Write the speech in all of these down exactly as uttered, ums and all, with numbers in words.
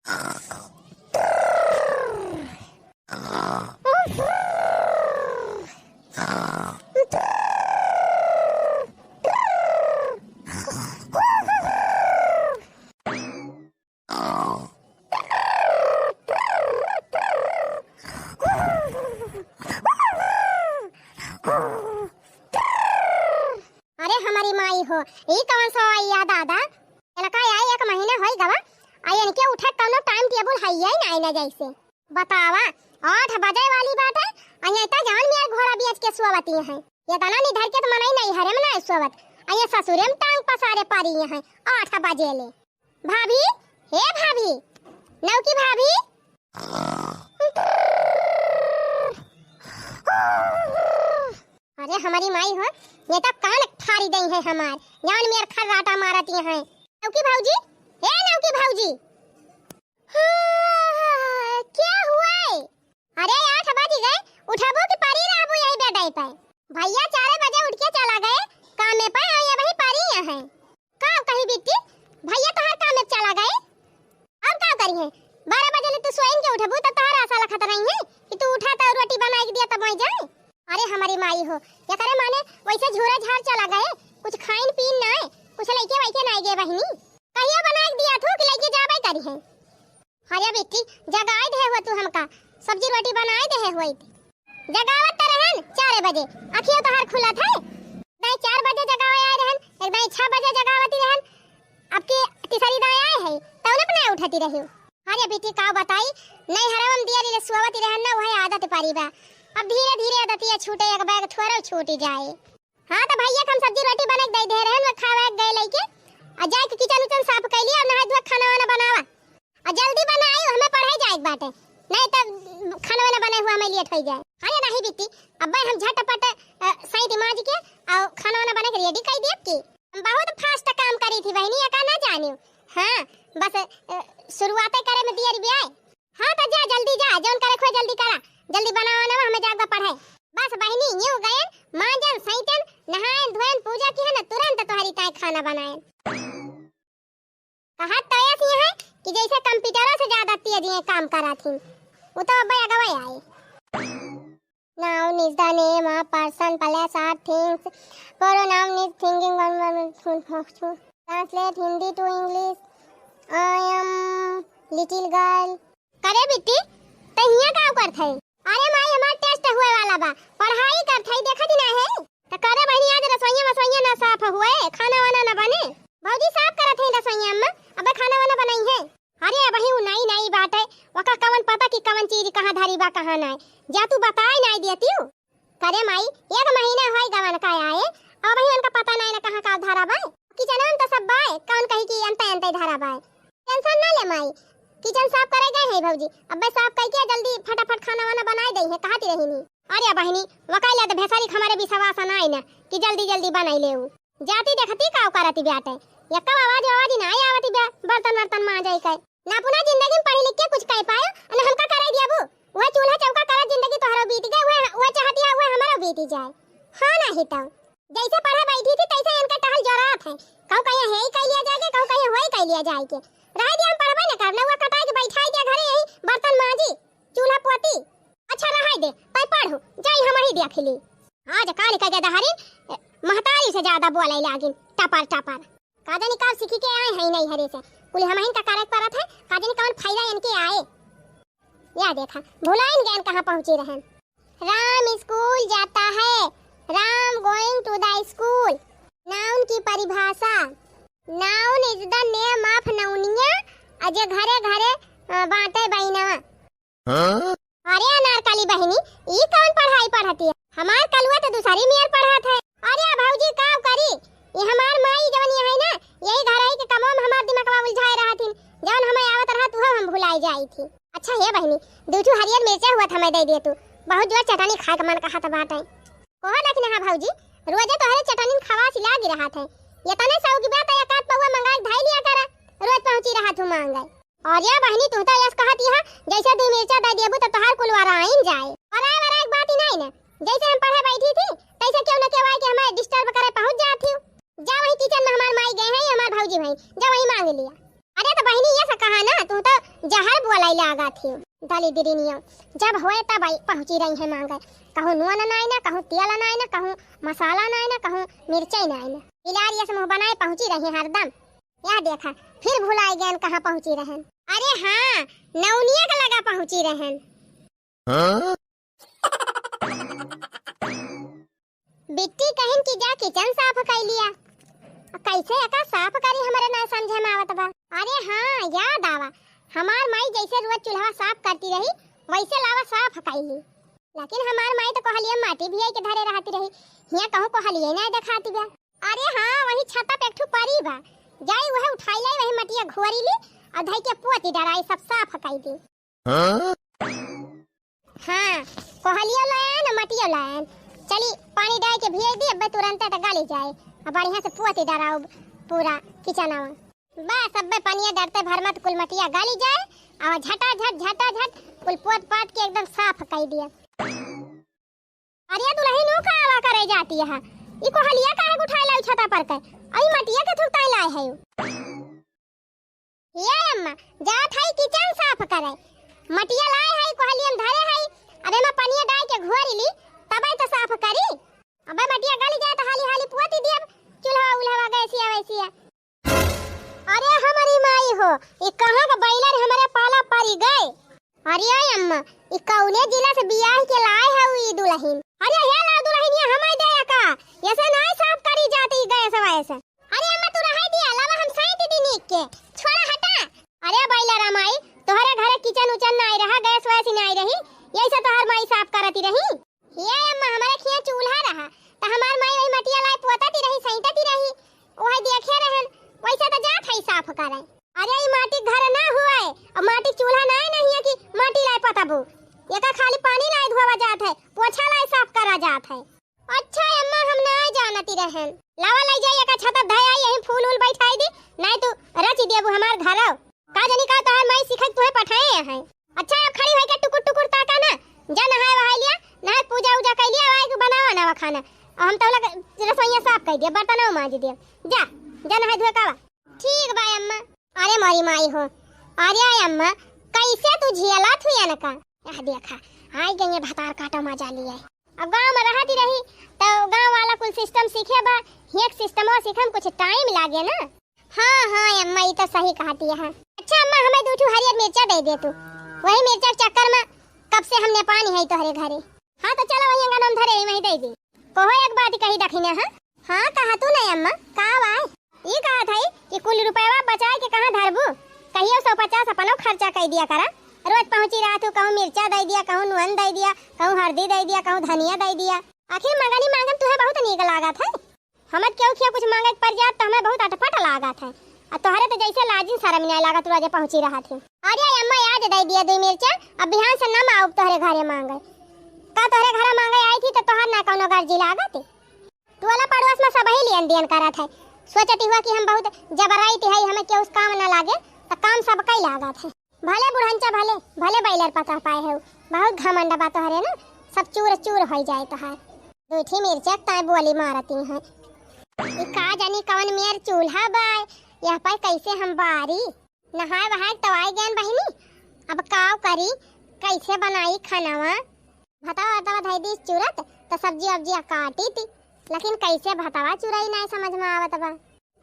अरे हमारी माई हो, ई कवन सो आई या दादा? इनका आई एक महीना होई गवा, आ इनके उठे कौनो time table है ही ना, ना जैसे। बतावा, आठ बजे वाली बात है, आ ये तो जान मेर घोड़ा बेच के सोवती हैं। ये तना निधर के तो मनई नहीं हरे मना सोवत, आ ये ससुरे में टांग पसारे पारी हैं आठ बजे ले। भाभी, हे भाभी, नौकी भाभी। अरे हमारी माई हो, ये तो कान फाड़ी दई है हमार, जान मेर खर्राटा मारती हैं। नौकी भौजी, हे नौकी भौजी। हाँ, क्या हुआ है? अरे आठ बज गए, उठबू कि परी रहबू यही बेडे पे? भैया चार बजे उठ के चला गए कामे पे, और ये वही परी यहाँ है। का कही बिट्टी, भैया तोहार काम में चला गए, अब का करी है? बारह बजे ले तू सोइन के उठबू तब तोहार आशा लखत रही है कि तू उठा तो रोटी बनाई के दिया तब मैं जाए। अरे हमारी माई हो, ये करे माने वैसे झूरा झार चला गए, कुछ खाइन पीन ना है, कुछ लइके वइके ना गए बहिनी। कहिया बनाई के दिया थू कि लइके जाबे करी है? अरे बिट्टी, जगाए दे हो तू हमका, सब्जी रोटी बनाए दे होइत। जगावत त रहन चार बजे, अखियो तोहार खुलत है। दाई चार बजे जगावे आए रहन, एक दाई छह बजे जगावती रहन, अब के तीसरी दाई आए है, तौन अपना उठती रही। अरे बिट्टी का बताई, नहीं हरवम दिया रे सोवती रहन ना, वही आदत पारी बा। अब धीरे धीरे आदतिया छूटे, एक बैग थोड़ा छूट जाए। हाँ, तो भैया के हम सब्जी रोटी बना के दे दे रहे हैं, वो खावा के गए लइके। आ जाए के किचन उचन साफ कर लिया, अब नहाए धोए खाना वाना बनावा। आ जल्दी बनाई, हमें पढ़े जाए के बाटे, नहीं तो खाना वाना बने हुआ हमें लेट हो जाए। अरे नहीं बिट्टी, अब हम झटपट, अ, सही दिमाग के और खाना वाना बना के रेडी कर दिए कि हम बहुत फास्ट काम करी थी बहनी, ये का ना जानियो। हाँ, बस, अ, शुरुआत करे में दिया रिबिया। हाँ, तो जा, जल्दी जा, जौन करे खोए जल्दी करा, जल्दी बनावा ना, हमें जाग बा पढ़े। बस बहिनी, यूं गयन, मांजन, सैतन, नहायन, धोयन, पूजा किहन, तुरंत तोहरी ताई खाना बनायन। कहत तो ऐसी है कि जैसे कंप्यूटरों से ज्यादा तेज ये काम करा थी, वो तो अब अगवे आए। Noun is the name of person, place or things. Pronoun is thinking one, one, two, two, two. Translate Hindi to English. I am little girl. करे बिट्टी, तै हियां का करत है? अरे माई, हमार test हुए वाला बा, पढ़ाई करत है, देखत ही ना है। त करे बहिनी, आज रसोइया वसोइया ना साफ हुए, खाना वाना ना बने। भौजी साफ करत है रसोइया में, अबे खाना वाना बनाई है। अरे अबही उ नई नई बाटे, ओका कवन पता कि कवन चीज कहाँ धरी बा, कहाँ नाय। जा तू बताई नाय देतिउ। करे माई, एक महीना होई गवन का आए, अबही उनका पता नाय ना कहाँ का धरा बाय। किचनवा में तो सब बाय, कवन कही कि अंते अंते धरा बाय। Tension ना ले माई, किचन साफ करे गए है भौजी, अबे साफ करके जल्दी फटाफट खाना वाना बनाए दई है, कहती रही नी। अरे बहिनी, वकाइला तो भेसारी हमारे विश्वास नाय ना कि जल्दी जल्दी बनाई ले उ। जाती देखती का करती बाटे, यक्का आवाज आवाज ना आवती बा, बर्तन वर्तन मांजे के। ना अपना जिंदगी में पढ़ी लिख के कुछ कह पायो, ना हमका करे दियाबू। वह चूल्हा चौका करत जिंदगी तोहरो बीत गए, वह, वह चाहती है, वह हमारो बीती जाए। हाँ, नहीं तो जैसे पढ़े बैठी थी, तैसे इनका टहल जोरात है। कहूँ कहीं है ही कह लिया जाए के, कहूँ कहीं हो ही कह लिया जाए के। रह दे, हम पढ़बे न करब, ना वह कटाई के बैठाई के घरे यही बर्तन मांजी, चूल्हा पोती। अच्छा, रहाई दे, तै पढ़ू, जाई हम ही देख ली। आज काल के गदहरी, ए, महतारी से ज्यादा बोले लागिन, टपर टपर। का जानी का सीखी के आए हैं नहीं हरे से, कुल हम ही का करे परत है, का जानी कौन फायदा इनके आए। या देखा, भुलाइन गए कहाँ पहुँची रहन। राम स्कूल जाता है, राम going to the school। Noun की परिभाषा, Noun is the name of नौनिया, अजे घरे घरे, अ, बांटे बहिनवा। हाँ? अरे अनारकली बहिनी, ई कौन पढ़ाई पढ़ती है? हमार कलुआ तो दूसरी मेर पढ़त है। अरे भौजी, का करी, ये हमार माई जवन ये है ना, यही घर आई के कमवा में हमार दिमागवा उलझाए रहत हिन। जवन हमें आवत रहा, तुहे हम भुलाई जाई थी। अच्छा हे बहिनी, दू ठू हरियर मिर्चा हुआ था, मैं दे दे तू, बहुत जोर चटनी खाए के मन कहत बाटे। कहो लेकिन हाँ भौजी, रोजे तोहरे चटनी खवासी लागी रहत है, ये तने सौ की बात है, एक आध पौवा मंगाई के धाई लिया करा, रोज पहुँची रहत हूँ मांगे। अरे बहिनी, तू तो यस कहत यह, जैसे दू मिर्चा दे देबू तो तोहार कुल वराइन जाए। वराए वराए के बात ही नहीं ना, जैसे हम पढ़े बैठी थी, तैसे क्यों न क्यों आए के हमारे disturb करे पहुँच जात ही। जा वही किचन में हमार माई गए हैं, ये हमार भौजी भाई, जा वही मांग लिया। अरे तो बहिनी, ये सा कहा ना, तू तो जा लाई लागत ही। दलिदरिनिया जब होए तब आई पहुँची रही है माँगे। कहूँ नून नाई ना, कहूँ तेल नाई ना, कहूँ मसाला नाई ना, कहूँ मिर्चई नाई ना। बिलार यस मुँह बनाए पहुँची रही है हरदम। यह देखा, फिर भुलाई गयन कहाँ पहुँची रहन। अरे हाँ, नौनिया के लगा पहुँची रहन। हाँ? बिट्टी कहिन कि जा किचन साफ कइ लिया। कैसे एका साफ करी, हमरे ना समझे में आवत बा। अरे हाँ, याद आवा, हमार माई जैसे रोज चूल्हा साफ करती रही, वैसे लावा साफ कइ ली। लेकिन हमार माई तो कोहलिया माटी भियाई के धरे रहती रही, हियाँ कहूँ कोहलिया ना देखाती बा। अरे हाँ, वही छता पे एक ठू परी बा, जाई वह उठाई लाई, वही मटिया घोरी ली और धई के पोती डराई, सब साफ कइ दी। हाँ? हाँ, कोहलियो लायन, मटियो लायन। चली, पानी डाल के भिजई दी, अब्बे तुरंते त गली जाए। अब बढ़िया से पोती डराउब पूरा किचनवा। बस, अब्बे पनिया डरते भर मत कुल मटिया गली जाए, और झटा झट, झटा झट कुल पोत पात के एकदम साफ कइ दिया। अरे दुलहिन, ऊ का आवा करे जाती है? ई कोहलिया काहे उठाए लाई छता पर के? अई मटिया के थुकताई लाए है ऊ। ये अम्मा, जात है किचन साफ करे। मटिया लाए है, कोहलिया में धरे है। अब एमा पनिया डाल के घोरी ली, तबे तो साफ करी। अबे मटिया गली जाए तो हाली हाली पोती दियब चूल्हा उल्हवा, गैसिया वैसिया। अरे हमरी माई हो, ई कहाँ का बॉयलर हमरे पाला परी गए? अरे अम्मा, ई कौने जिला से बियाह के लाए है ई दुलहिन? अरे हे ला दुलहिनिया, हमाई दे का? ऐसे नाई साफ करी जाती गैस वैस। अरे अम्मा, तू रहाई दिया, लावा हम साइत दी नीक के। छोड़ा हटा। अरे बॉयलर माई, तोहरे घरे किचन उचन नाई रहा, गैस वैस नाई रही, यही से तोहर माई साफ करती रही। ये अम्मा, हमरे खिया चूल्हा रहा, त हमार माई वही मटिया लाई पोतती रही, सैंतती रही, वही देखे रहन, वैसे त जात है साफ करे। अरे ई माटी घर ना हुए, अब माटी चूल्हा ना है, नहीं है कि माटी लाई पतबू, एका खाली पानी लाई धोवा जात है, पोछा लाई साफ करा जात है। अच्छा अम्मा, हम ना जानती रहन। लावा लाई जाई एका छता धै आई, यहीं फूल उल बैठाई दी, नहीं तू रच देबू हमार घरव। का जानी का तोहार माई सिखाई तुहे पठाए हैं। अच्छा, अब खड़ी होइके टुकुर टुकुर ताका ना। जा नहाए वहाए लिया, नहाए पूजा उजा कइ लिया, आए के बनावा ना खाना। और हम तौला के रसोइया साफ कइ दिया, बर्तनवा मांज दिया। जा, जा नहाए धोए कावा। ठीक बा अम्मा। अरे मोरी माई हो, अरे अम्मा, कैसे तू झेला थू अनका? यह देखा, आई गई है भतार काटो मजा लिए। अब गाँव में रहती रही, तो गाँव वाला कुल सिस्टम सीखे बा, एक सिस्टमवा सीखे में कुछ टाइम लागे ना। हाँ, हाँ, अम्मा, ई तो सही कहती है। अच्छा अम्मा, हमें दू ठू हरियर मिर्चा दे दे तू। वही मिर्चा के चक्कर में कब से हमने पानी है तोहरे घरे। हाँ, तो चलो वही अंगन में धरे, वही दे दी। कोहो एक बात कही दखिना, हाँ? हाँ, कहा तू नहीं अम्मा, का बाय? ई कहत है कि कुल रुपयवा बचाए के कहाँ धरबू? कहियो सौ पचास अपनो खर्चा कई दिया करा। रोज पहुँची रहा तू, कहूँ मिर्चा दे दिया, कहूँ नून दे दिया, कहूँ हरदी दे दिया, कहूँ धनिया दे दिया। आखिर मंगनी मांगन तुहे बहुत नीक लागत है। हमर केहू खिया कुछ मांगे के पड़ जात, त हमें बहुत अटपट लागत है। आ तोहरे तो जैसे लाजिन शरम नाय लागत, रोजे पहुँची रहत ही। अरे अम्मा, आज दे दिया दुई मिर्चा, अब बिहान से न आउब तोहरे घरे मांगे। का तोहरे घरे मांगे आई थी, तो तोहर ना कौनो गर्जी लागत? टोला पड़ोस में सबही लियन दियन करत है। सोचती हुआ कि हम बहुत जबराइत है, हमें केहू से काम न लागे, तो काम सबका ही लागत है। भले बुढ़ंचा, भले, भले बैलर पता पाए है, बहुत घमंड बा तोहरे ना, सब चूर चूर होई जाए तोहार। दूठी मिर्चा ताय बोली मारती हैं। ई का जानी कवन मेर चूल्हा बा, यह पर कैसे हम बारी? नहाए वहाए तो आई गयन बहिनी, अब काव करी, कैसे बनाई खानावा? भतवा वतवा धई दी चुरत, त सब्जी वब्जिया काटी थी, लेकिन कैसे भतवा चुराई नाय समझ में आवत बा।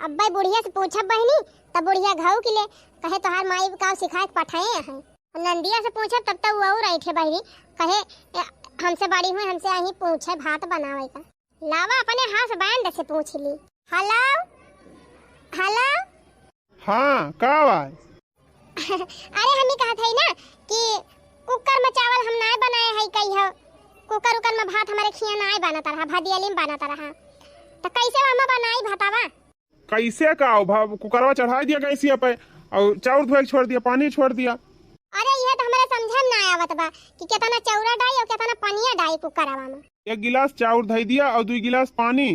अब्बे बुढ़िया से पूछब बहिनी, त बुढ़िया घऊ की ले, कहे तोहार माई का सिखाए के पठाए हैं। नंदिया से पूछब तब तो वो और ऐठे बहिनी, कहे, "ए, हमसे बड़ी हुई, हमसे यहीं पूछे भात बनावे का।" लावा अपने हाथ बैंड से पूछ ली। हेलो, हेलो। हाँ, का बा? अरे, हम ही कहत हई ना कि कुकर में चावल हम नाय बनाए हई, कही हो, कुकर उकर में भात हमारे खिया नाय बनत रहा, भदियली में बनत रहा, तो कैसे हम बनाई भातावा? कैसे का हो, भा-, कुकरवा चढ़ाई दिया गैसिया पे और चाउर धोए के छोड़ दिया, पानी छोड़ दिया। अरे, यह तो हमारे समझे में ना आवत बा कि कितना चाउरा डाई और कितना पनिया डाई कुकरवा में। एक गिलास चाउर धई दिया और दुई गिलास पानी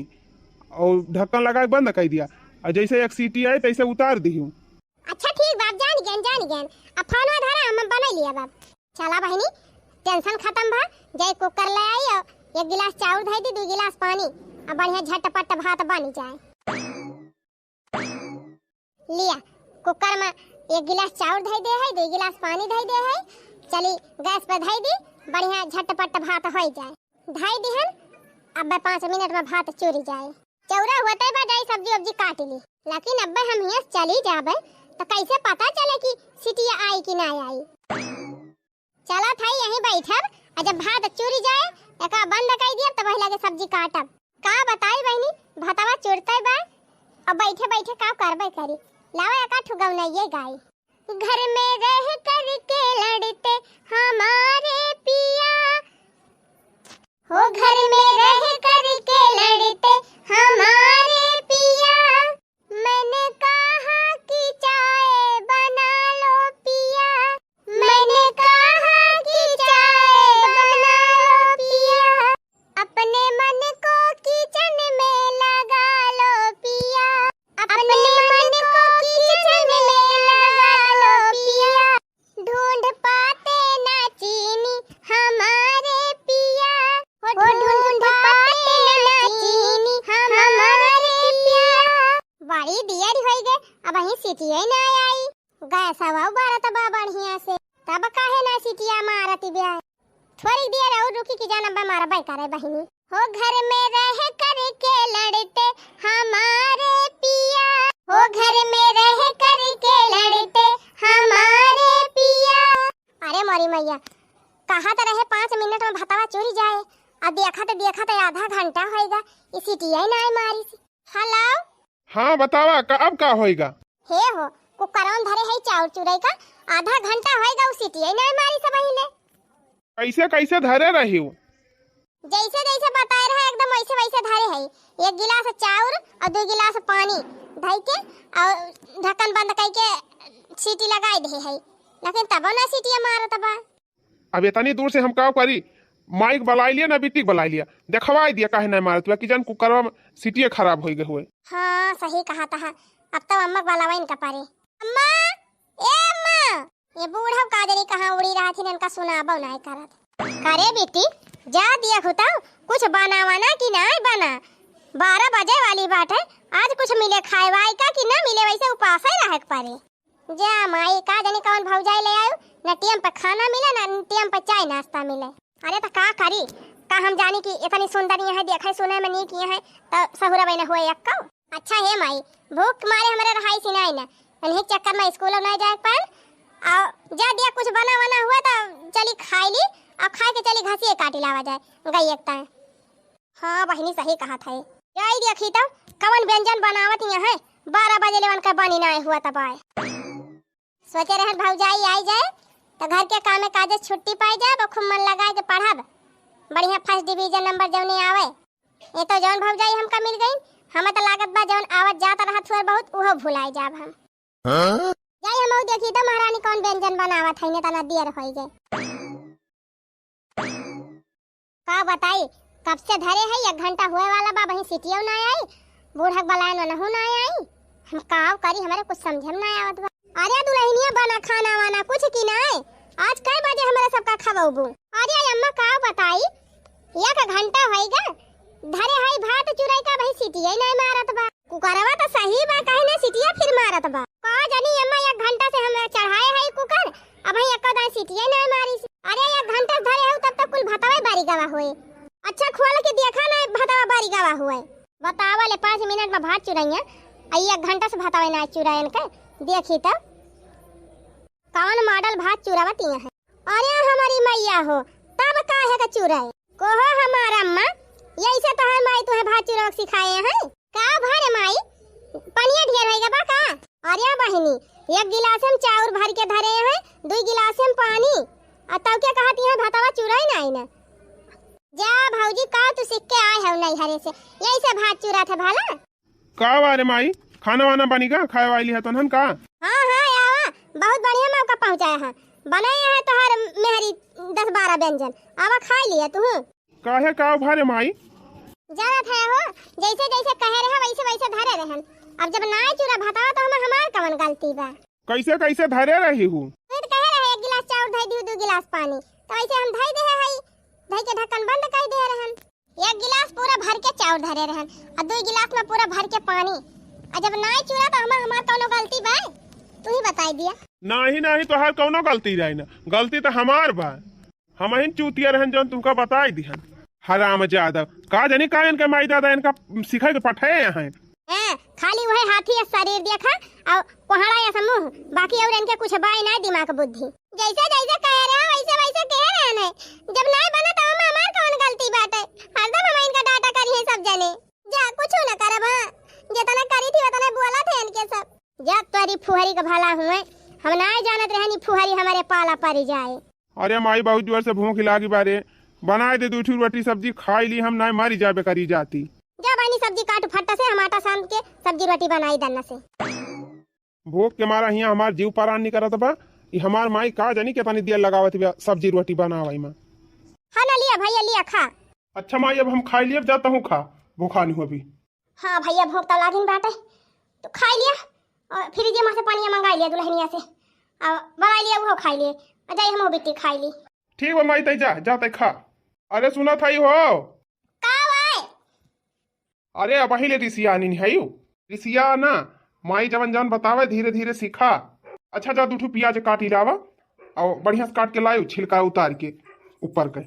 और ढक्कन लगा के बंद कर दिया। और जैसे एक सीटी आई, तैसे उतार दिहू। अच्छा, ठीक बा, अब जान गयन, जान गयन। अब फोनवा धरा, हम बनाई लिया बाप। चला बहिनी, टेंशन खत्म भा, जाए कुकर ले आई और एक गिलास चाउर धई दी, दुई गिलास पानी, अब बढ़िया झटपट भात बन जाए। लिया, कुकर में एक गिलास चाउर धइ दे है, दुइ गिलास पानी धइ दे है। चली गैस पे धइ दी, बढ़िया झटपट भात होइ जाए। धइ दिहन, अब्बे पाँच मिनट में भात चुरि जाए। चौरा होते बा जाई सब्जी उब्जी काटि ली, लेकिन अब्बे हम हियाँ से चली जाबे तो कैसे पता चले कि सिटिया आई कि ना आई। चलत है यहीं बैठब, और जब भात चुरि जाए, एका बंद कइ दियब, तब वही लगे सब्जी काटब। का बताई बहिनी, भतवा चुरते बा, और बैठे बैठे का करबे करी। लावा एका ठु गवनइये गाई। घर में रह करके लड़ते हमारे पिया, हो घर में रह करके लड़ते हमारे पिया, मैंने कहा कि चाय बना लो पिया, मैंने कहा कि चाय बना लो पिया, अपने मन को किचन में लगा लो पिया, अपने मन को किचन में लगा लो पिया, ढूंढ पाते ना चीनी हमारे पिया, हो ढूंढ पाते ना चीनी हमारे पिया। बड़ी देर होइ गए, अबहीं सिटिया ना आई। गैसवा बारत बा बढ़िया से, तब काहे ना सिटिया मारत बा? थोड़ी देर और रुकी कि जान अब्बे मारबे करे बहिनी। हो घर में रह करके लड़ते हमारे पिया, हो घर में रह करके लड़ते हमारे पिया। अरे मोरी मैया, कहत रहे पाँच मिनट में भतवा चुरि जाए, अब देखत देखत आधा घंटा होइगा, ई सिटिया नाहीं मारिस। हेलो। हाँ, बतावा, का, अब का होइगा? हे हो, कुकरवन धरे है चाउर चुरई का, आधा घंटा होइगा, उ सिटिया नाहीं मारिस अबहिने। कैसे, कैसे धरे रहिउ? जैसे, जैसे बताए रहे, एकदम वैसे, वैसे धरे है। एक गिलास चाउर और दुइ गिलास पानी धइ के और ढक्कन बंद कइ के सीटी लगाइ दे है, लेकिन तबो ना सिटिया मारत बा। अब इतनी दूर से हम का करी? माई के बुलाइ लिया ना, बिट्टी के बुलाइ लिया, देखवाइ दिया काहे नाहीं मारत बा, कि जान कुकरवा में सिटिया खराब होइ गए हुए। हाँ, सही कहत हा, अब तो अम्मा के बुलावइन का परे। अम्मा, ए अम्मा, ये बूढ़ा का जनी कहाँ उड़ी रहत हिन, इनका सुनाबो नाहीं करत। करे बिट्टी, जा दिया खुताऊ, कुछ बनावा ना कि नाहीं बना, बारह बजे वाली बात है, आज कुछ मिले खाए वाए का कि ना मिले, वैसे उपासे रहे के परे। जा माई, का जानी कौन भौजाई ले आयु, न टेम पे खाना मिले, न टेम पे चाय नाश्ता मिले। अरे त का करी, का हम जानी कि इतनी सुंदर यहाँ देखे सुने में नीक यहाँ, त सहुरा बहिना हुए एक्को। अच्छा हे माई, भूख के मारे हमरे रहाई सी नाई न, इन्हीं चक्कर में स्कूल नाई जाए पाएन। और जा दिया कुछ बना वना हुआ त चली खाई ली, और खाए के चली घसिए काटी लावा जाए गई एक ताए। हाँ बहिनी, सही कहत है। जाई देखी तो कवन व्यंजन बनावत यहाँ, बारह बजे लेवन का बनी नाय हुआ तब आए। सोचे रहन भौजाई आई जाए तो घर के कामे काजे छुट्टी पाई जाए, खूब मन लगा के पढ़ब, बढ़िया फर्स्ट डिवीजन नंबर जौने आवे। ये तो जौन भौजाई हमका मिल गई, हमें तो लागत बा जौन आवत जात रहत हुए बहुत, उहो भुलाई जाब हम। हाँ? जाई हम देखी तो महारानी कौन व्यंजन बनावत है, ने तना देर होई गए। का बताई, कब से धरे है, एक घंटा होए वाला बा, वहीं सिटियो ना आई, बूढ़क बलायन वनहु ना आई। हम काव करी, हमरे कुछ समझे में ना आवत बा। अरे दुल्हनिया, बना खाना वाना कुछ कि नाय? आज कै बजे हमरे सबका खवबू? अरे अम्मा, काव बताई, एक घंटा होइगा, धरे है भात चुरई का, वहीं सिटिये नाय मारत बा। कुकरवा तो सही बा, काहे ना सिटिया फिर मारत बा? का जानी अम्मा, एक घंटा से हम चढ़ाए है कुकर, अबहीं एको दाई सिटिये ना मारिस। अरे एक घंटा से धरे हो तब तक कुल भतवा बारी गवा हुए। अच्छा खोल के देखा ना भतवा बारी गवा हुए। बतावा ले पाँच मिनट में भात चुरइया, आ एक घंटा से भतवा ना चुरायन के। देखी तो कौन मॉडल भात चुरावत यहाँ है। अरे हमारी मैया हो, तब काहे का चुराए? कहो हमार अम्मा, यही से तोहार माई तुहे भात चुरावक सिखाए हैं? का भरे माई, पनिया ढेर होइगा बा का? अरे बहिनी, एक गिलास में चाउर भर के धरे हैं, दुई गिलास में पानी, आ तब के कहत यहाँ भातवा चुराई नाई ना। जा भौजी, का तू सीख के आए हो नैहरे से, यही से भात चुरात है भला? का बा रे माई, खाना वाना बनी का? खाए वाली है तोहन का? हाँ, हाँ, आवा, बहुत बढ़िया मौका पहुँचाया है। बनाए है तोहार मेहरी दस बारह व्यंजन, आवा खाई लिया तू। काहे, का भा रे माई? जानत है हो, जैसे जैसे कहे रहे वैसे वैसे धरे रहन। अब जब नाय चूरा भतावा तो हम, हमार कवन गलती बा? कैसे कैसे धरे रही हूँ? तू तो कहे रहे एक गिलास चाउर धई दियो, दो गिलास पानी, तो वैसे हम धई दे है, धई के ढक्कन बंद कर दे रहन। एक गिलास पूरा भर के चाउर धरे रहन, और दो गिलास में पूरा भर के पानी। और जब नाय चूरा तो हम, हमार कौनो गलती बा? तू ही बताई दिया। नाही, नाही, तोहार कौनो गलती रही ना, गलती तो हमार बा। हमहिन चूतिया रहन जौन तुमका बताई दिहन। हराम जादव, का जानी का इनका माई दादा इनका सिखाए के पठाए हैं। हैं, खाली वही हाथी या शरीर देखा और कोहड़ा या समूह, बाकी और इनके कुछ बाई ना दिमाग बुद्धि। जैसे जैसे कह रहे हो वैसे वैसे कह रहे हैं। जब ना बना तो हम हमार कौन गलती बाटे? हरदम हम इनका डांटा करी है सब जने। जा कुछ ना करब, हाँ, जितना करी थी उतना बोला थे इनके सब। जा तोरी फुहरी का भला हुए, हम ना जानत रहनी फुहरी हमारे पाला पड़ जाए। अरे माई, बहुत जोर से भूख लागी बारे, बनाए दे दू ठू रोटी सब्जी खाई ली, हम ना मरी जाबे करी जाती। जा बहनी सब्जी काट फट्टा से, हम आटा सान के सब्जी रोटी बनाई दन्ना से। भूख के मारा हियाँ हमार जीव परान निकरत बा। ई हमार माई का जानी केतनी देर लगावत बा सब्जी रोटी बनावई में। हाँ ना, लिया भैया, लिया, खा। अच्छा माई, अब हम खाई लिए, अब जाता हूँ खा, भूखानी हो अभी। हाँ भैया, भूख तो लागिन बाटे, तू खाई लिया और फ्रिज में से पानी मंगाई लिया दुल्हनिया से, और बनाई लिया, वो खाई लिए, और जाई हम बिट्टी खाई ली। ठीक बा माई, तै जा, जा तै खा। अरे सुना था ही हो। का भाई? अरे, अबही ले रिसियानी नहीं है यू। रिसिया ना, माई जवन जवन बतावे, धीरे धीरे सीखा। अच्छा, जा, दू ठू प्याज काटी लावा, और बढ़िया से काट के लायो, छिलका उतार के ऊपर के,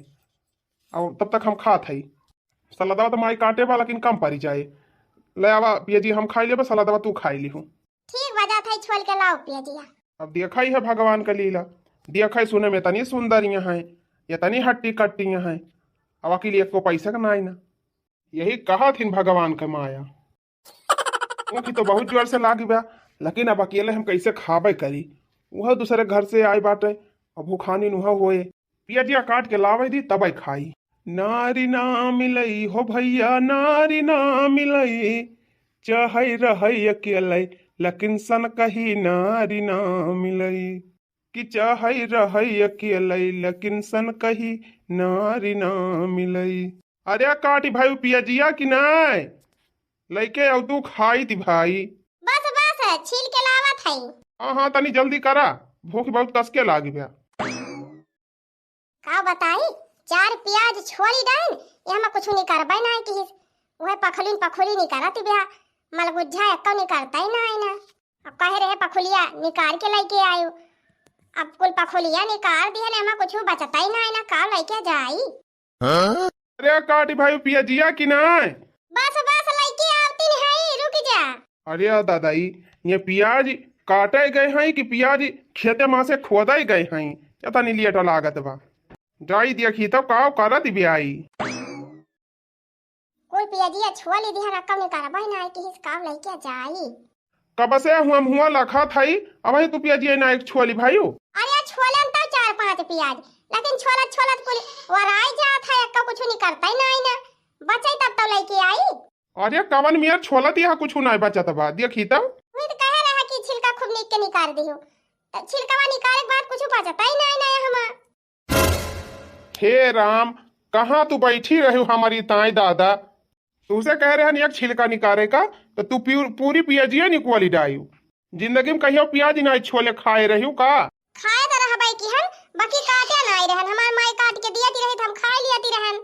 और तब तक हम खात हई। सलादवा तो माई काटे बा, लेकिन कम पड़ी जाए। ले आवा, पिया जी, हम खाई लेबे, सलादवा तू खाई लिहू। ठीक बा, जात हई, छोल के लाओ, पिया जी। अब देखा ही है भगवान का लीला, देखा ही सुने में इतनी सुंदर यहाँ है, इतनी हट्टी कट्टी यहाँ है, अब अकेले एको पैसा का नाई ना। यही कहा थिन भगवान के माया। भूख तो बहुत जोर से लागी बा, लेकिन अब अकेले हम कैसे खाबे करी? वह दूसरे घर से आए बाटे, अब भूखानी नुहा होए। पियजिया काट के लावे दी, तबे खाई। नारी ना मिलई हो भैया, नारी ना मिलई, चाहे रहई अकेले, लेकिन सन कही नारी ना मिलई। कि चाहे रहई अकेले, लेकिन सन कही नारी ना मिलई। अरे काटी भाई पियजिया कि नाय? लइके आउ तू खाई दी भाई। बस बस, छील के लावत हई। हाँ हाँ, तनी जल्दी करा, भूख बहुत कस के लागी बा। का बताई, चार प्याज छोली डाइन, ये हम कुछ निकरबे ना किहिस। वह पखलिन पखुली निकरत बा, मलगुज्जा एको निकरता ही ना है ना। अब कहे रहे पखुलिया निकार के लइके आयो, अब कुल पखुलिया निकार दिहन, एमा कुछ बचता ही ना है ना, का लइके जाई? हाँ? अरे काटी भाई पियजिया कि नाय? बस बस, लइके आवतिन हई, रुक जा। अरे दादाई, ये पियाज काटे गए हैं कि पियाज खेते मा से खोदे गए हैं? इतनी लेट लागत बा। जाई देखी तब का करत बियाई। कुल पियजिया छुआ ली दिहन, अक्कल निकारबे ना है कि हिस काम लइके जाई। कब से हुआ मुआ लखत हई, अबही तू पियजिया ना एक छुआ ली भाई। अरे छोलन त चार पाँच पियाज, लेकिन छोलत छोलत कुल वराई जात है, अक्का कुछ निकरता ही ना है ना। बचे तब तो लइके आई। अरे कवन मियर छोलत यहाँ कुछ ना बचत बा, देखी तब। वही तो कहे रहा कि छिलका खूब नीक के निकार दिहु, तो छिलकवा निकाले के बाद कुछ बचता ही ना है ना हमार। हे राम, कहाँ तू बैठी रही हमारी ताई दादा? तुझसे कह रहे हैं एक छिलका निकाले का, तो तू प्यू-, पूरी पियाजिया निकवाली डायू। जिंदगी में कहियो पियाज ना छोले खाए रही का? खाए तो रहबे की हम, बाकी काटे ना आई रहन, हमार माई काट के दिया ती रही तो हम खाए लिया ती रहन।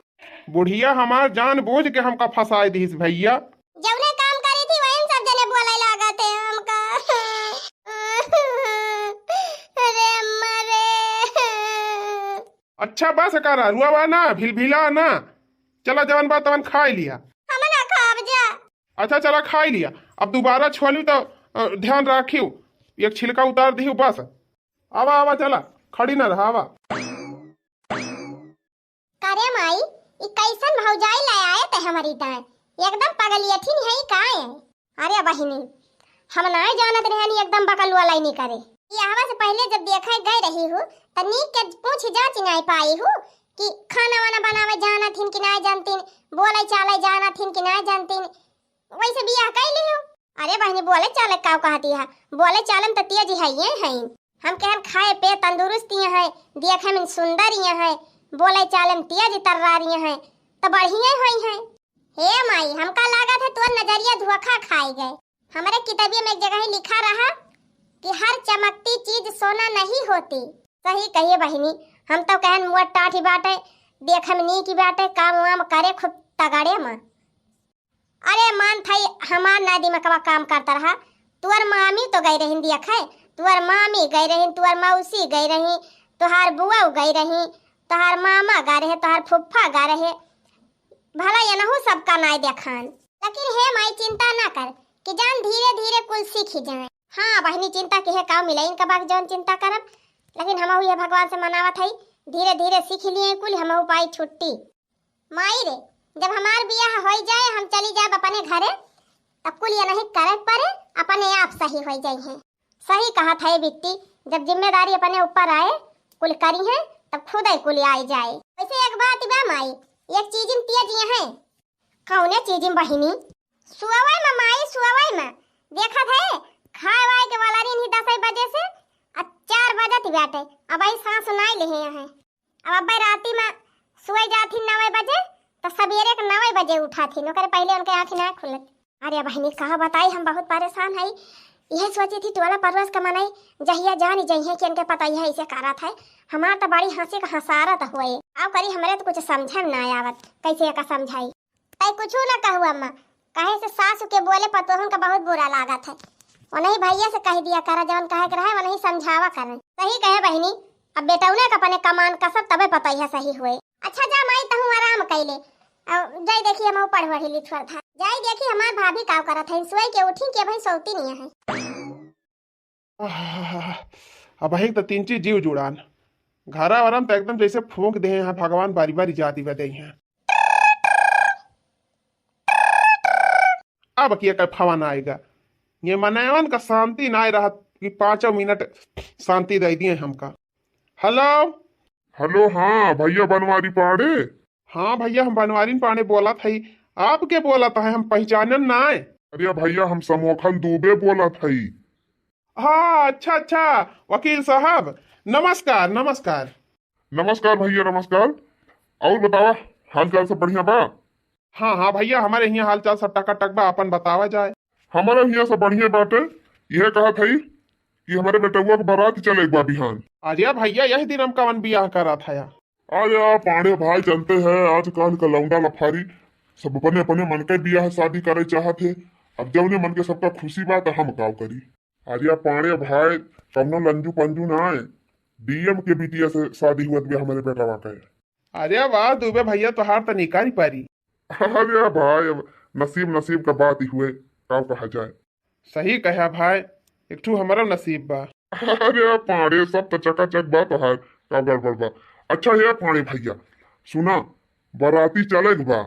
बुढ़िया हमार जान बूझ के हमका फंसाए दीस भैया। जौने काम करी थी वही सब जने बोले लागत है हमका। अरे अम्मा रे। अच्छा बस करा, रुआ ना, भिलभिला ना, चला जवन बा तवन खाई लिया। हम ना खाब जा। अच्छा चला खाई लिया, अब दोबारा छोलू तो, अ, ध्यान राखियो, एक छिलका उतार दियो बस। आवा आवा चला, खड़ी ना रहा, आवा। करे माई, ई कैसन भौजाई ले आए ते हमारी ताए? एकदम पगलियठिन है का है? अरे बहिनी, हम नाय जानत रहनी एकदम बकलुआ लाइनी करे। ई आवा से पहले जब देखे गए रही हूँ, त नीक के पूछ जांच नाय पाई हूँ कि खाना वाना बनावे जानत हिन कि नाय जानतिन, बोले चाले जानत हिन कि नाय जानतिन। वैसे बियाह कई लिहू। अरे बहिनी, बोले चाले का कहती है? बोले चाले में तो तेज है, ये है। हम कहन खाए पे तंदुरुस्त ये है, देखे में सुंदर ये है, बोले चाले में तेज तर्रार ये है, तो बढ़िया होई है। हे माई, हमका लागत है तोर नजरिया धोखा खाई गए। हमरे किताबिया में एक जगह ही लिखा रहा कि हर चमकती चीज सोना नहीं होती। सही कहिए बहिनी, हम तो कहन मुआ टाठी बाटे, देखे में नीक बाटे, काम वाम करे खूब तगड़े में। अरे मान थाई हमार ना दिमागवा काम करता रहा, तुअर मामी तो गई रही देखे, तुअर मामी गई रही, तुअर मौसी गई रही, तोहार बुआ गई रही, तोहार मामा गा रहे, तोहार फुफ्फा गा रहे। भला एनहू सबका नाय देखान। लेकिन हे माई, चिंता ना कर कि जान धीरे धीरे कुल सीखी जाए। हाँ बहिनी, चिंता के हे का मिला इनका बाक जौन चिंता करब। लेकिन हमहू ये भगवान से मनावत हई, धीरे धीरे सीख लिए कुल, हमहू पाई छुट्टी। माई रे, जब हमार बियाह होई जाए, हम चली जाब अपने घरे, तब कुल ये नहीं करे पड़े, अपने आप सही होई जाई हैं। सही कहत है बिट्टी, जब जिम्मेदारी अपने ऊपर आए, कुल करी है, तब खुद ही कुल आई जाए। वैसे एक बात बा माई, एक चीज में तेज ये है। कौने चीज में बहिनी? सुअवै में माई, सुअवै में। देखत है, खाए वाए के वाला रही दस बजे से, आ चार बजत बाटे, अब आई सांस नाई लेहे हैं। अब अब्बे राती में सोए जाथिन नौ बजे, तो सबेरे के नौ बजे उठाथिन, ओकरे पहले उनके आँख ना खुलत। अरे बहिनी, का बताई, हम बहुत परेशान हई। यह सोची थी टोला पड़ोस का मनई जहिया जान जइहे कि इनके पता यह ऐसे करत है। हमार तो बड़ी हंसी का हंसारत हुए। आव करी, हमरे तो कुछ समझे में ना आवत, कैसे एका समझाई। तै कुछ ना कहू अम्मा, कहे से सासु के बोले पतोहन का बहुत बुरा लागत है। वनही भैया से कह दिया करा, जवन कहे के रहे वनही समझावा करे। सही कहे बहिनी, अब बेटौने का अपने कमान का सब तबे पतैया सही हुए। अच्छा जा माई, तहूँ आराम कैले। अब जाई देखी हम पढ़ वढ़ी ली थोड़ा था। जाई देखी हमार भाभी का करत है, सोई के उठी के भाई सोती नहीं है। आह, अब एक तो तीन चीज जीव जुड़ान। घरा वरम तो एकदम जैसे फूंक दे हैं, भगवान बारी बारी जाती बदे हैं। अब की एकर फवा ना आएगा। ये मनैवन का शांति ना रहत कि पाँचों मिनट शांति दे दिए हमका। हेलो। हेलो, हाँ भैया बनवारी पांडे। हाँ भैया, हम बनवारी पांडे बोलत हई। आप के बोलत है, हम पहचानन ना है। अरे भैया, हम समोखन दुबे बोलत हई। हाँ, अच्छा अच्छा, वकील साहब, नमस्कार नमस्कार। नमस्कार भैया, नमस्कार। और बतावा, हाल चाल सब बढ़िया बा? हाँ हाँ भैया, हमारे यहाँ हाल चाल सब टकाटक बा, अपन बतावा जाए। हमारे यहाँ सब बढ़िया बाटे। यह कहत हई कि हमारे बेटउआ के बारात चले के बा बिहान। अरे भैया, यही दिन हम कवन बियाह करत हया। अरे यार पांडे भाई, जानते हैं आजकल का लौंडा लफारी सब अपने अपने मन के बियाह शादी करे चाहत है। अब जौने मन के सबका खुशी बा तो हम काव करी। अरे यार पांडे भाई, कौनो लंजू पंजू ना है, डीएम के बिटिया से शादी हुआ बा हमारे बेटवा के। अरे वाह दुबे भैया, तोहार तो निकारी पारी। अरे भाई, अब नसीब नसीब का बात ही हुए, का कहा जाए। सही कहा भाई, एक ठू हमरो नसीब बा। अरे पांडे, सब तो चकाचक बा तोहार, का गड़बड़ बा? अच्छा हे पांडे भैया, सुना, बाराती चले के बा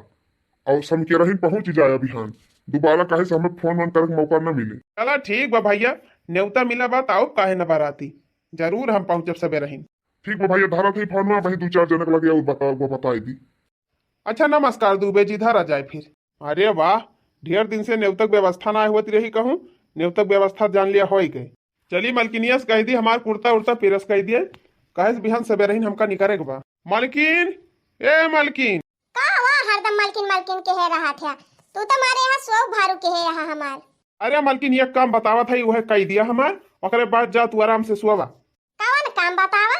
और समकेरहिन पहुंच जाए बिहान। दोबारा काहे से हमें फोन वोन करे के मौका न मिले। चला ठीक बा भैया, नेवता मिला बा त आउब काहे न बाराती, जरूर हम पहुंचब सबेरहिन। ठीक बा भैया, धरत ही फोन में वही दो चार जनक लगे और बता, वो बताई दी। अच्छा नमस्कार दुबे जी, धरा जाए फिर। अरे वाह, ढेर दिन से नेवतक व्यवस्था ना होत रही कहूँ, नेवतक व्यवस्था जान लिया होई गए। चली मलकिनिया से कह दी हमार कुर्ता उर्ता प्रेस कह दिए, कहे से बिहान सबेरहिन हमका निकरे के बा। मलकिन, ए मलकिन। का हुआ, हरदम मलकिन मलकिन के है रहा था? तू तो मारे यहाँ सौ भारू के है यहाँ हमार। अरे मलकिन, ये काम बतावत है, वह कह दिया हमार, ओकरे बाद जा तू आराम से सोवा। कौन काम बतावा?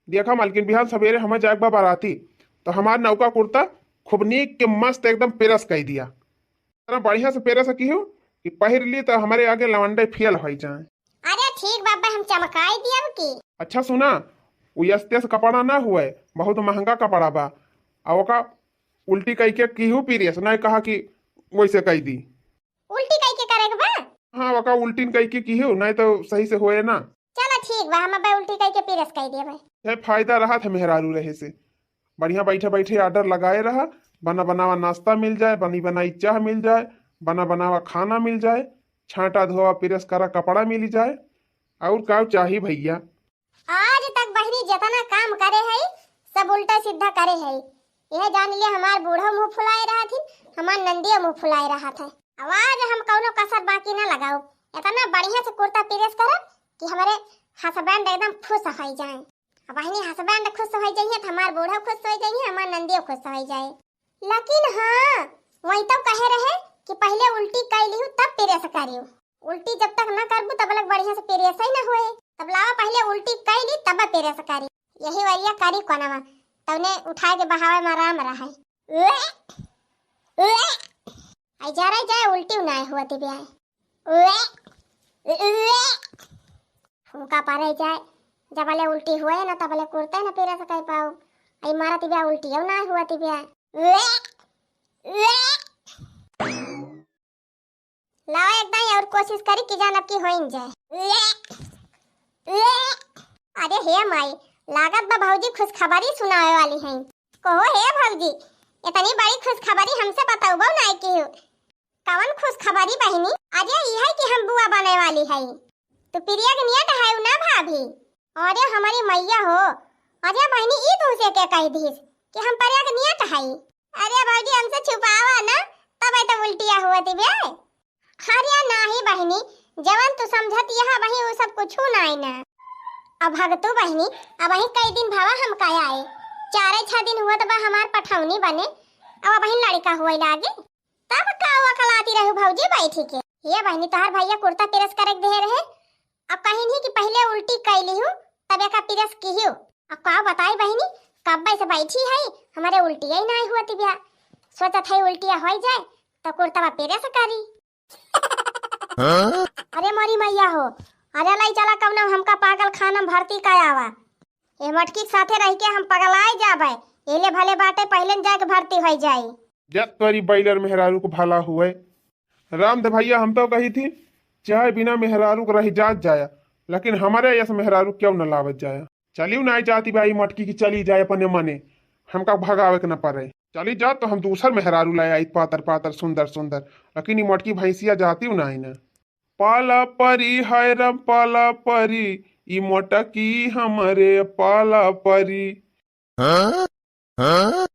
देखा मलकिन, बिहान सबेरे हमें जाए के बा बाराती, तो हमार नौका कुर्ता खूब नीक के मस्त एकदम प्रेस कई दिया, इतना बढ़िया से प्रेस की हो कि पहिर ली तो हमारे आगे लवंडे फेल हो जाए। अरे ठीक बाबा, हम चमकाई दियब की। अच्छा सुना, उ यस्ते से कपड़ा ना हुए, बहुत महंगा कपड़ा बा, आ ओका उल्टी कई के कीहू प्रेस, नहीं कहा कि वैसे कई दी। उल्टी कई के करे के बा? हाँ, ओका उल्टी कई के कीहू, नहीं तो सही से होए ना। चला ठीक बा, हम अबे उल्टी कई के प्रेस कई देबे। हे फायदा रहा था मेहरारू रहे से, बढ़िया बैठे बैठे ऑर्डर लगाए रहा, बना बनावा नाश्ता मिल जाए, बनी बनाई चाह मिल जाए, बना बनावा खाना मिल जाए, छांटा धोवा प्रेस करा कपड़ा मिल जाए, और का चाही भैया? आज तक बहिनी जितना काम करे है, सब उल्टा सीधा करे है। यह जान लिया, हमार बूढ़ो मुंह फुलाए रहा थी, हमार नंदियो मुंह फुलाए रहा था। अब आज हम कौनो कसर बाकी ना लगाओ, इतना बढ़िया से कुर्ता प्रेस करब कि हमारे हस्बैंड एकदम खुश हो जाए। अब बहिनी हस्बैंड खुश हो जाइए तो हमार बूढ़ो खुश हो जाइए, हमार नंदियो खुश हो जाए। लेकिन हाँ, वही तो कहे रहे कि पहले उल्टी कर लियो तब प्रेस करियो। उल्टी जब तक ना करबू तब तक बढ़िया से प्रेस ही ना होए। तब लावा पहले उल्टी कर ली तब प्रेस करी। यही वरिया करी कोनवा, तवने उठाए के बहावे में आराम रहे। उए, उए। आई जा रही जाए उल्टी ना हुआ थी ब्याह। उए, उए। उनका परे जाए, जबले उल्टी हुए ना तबले कुर्ते ना पेरस कइ पाऊ। आई मारत बिया उल्टियो ना हुआ तिबिया। लावा एक दाई और कोशिश करी कि जान अब की होइन जाए। अरे हे माई, लागत बा भौजी खुशखबरी सुनावे वाली हैं। कहो हे भौजी, इतनी बड़ी खुशखबरी हमसे बतौबो नाई की हो। कवन खुशखबरी बहिनी? अरे ई है कि हम बुआ बने वाली है। तू प्रिया के नियत है ना भाभी? अरे हमारी मैया हो, अरे बहिनी ई तुमसे के कह दीस कि हम प्रिया के नियत है? अरे भौजी हमसे छुपावा ना, तब तो उल्टिया हुआ तिबे। अरे नाही बहिनी, जवन तू समझत यह वही वो सब कुछ नाई ना। अब भगतू बहिनी, अब वही कई दिन भवा हम कह आए, चारे छह दिन हुआ तो बा हमार पठौनी बने, अब वही लड़का हुए लागे। तब का वकलाती रहू भौजी बैठी के? ये बहिनी तोहर भैया कुर्ता प्रेस करे के दे रहे, अब कहीं नहीं कि पहले उल्टी कैली हूँ तब एका प्रेस की हूँ। अब का बताई बहिनी, कब्बे से बैठी है, हमारे उल्टिया ही नाई हुआ तिबिया। सोचत है उल्टिया हो जाए तो कुर्ता प्रेस करी। हाँ? अरे मोरी मैया हो, अरे लाई चला कौनो हमका पागल खाना में भर्ती करावा। ए मटकी के साथे रह के हम पगलाए जाबे। एले भले बाटे पहले न जाके भर्ती हो जाई। जब तोरी बैलर मेहरारू को भला हुए। राम दे भैया हम तो कही थी, चाहे बिना मेहरारू के रह जात जाया, लेकिन हमारे यस मेहरारू क्यों न लावत जाया। चलियो ना जाती भाई मटकी की चली जाए अपने मने, हमका भगावे के न पड़े। चली जा तो हम दूसर मेहरारू लाए आई पातर पातर सुंदर सुंदर, लेकिन ई मटकी भैंसिया जाती ना आई ना। पाला परी हाय राम पाला परी, ई मोटकी हमरे पाला परी। हाँ? हाँ?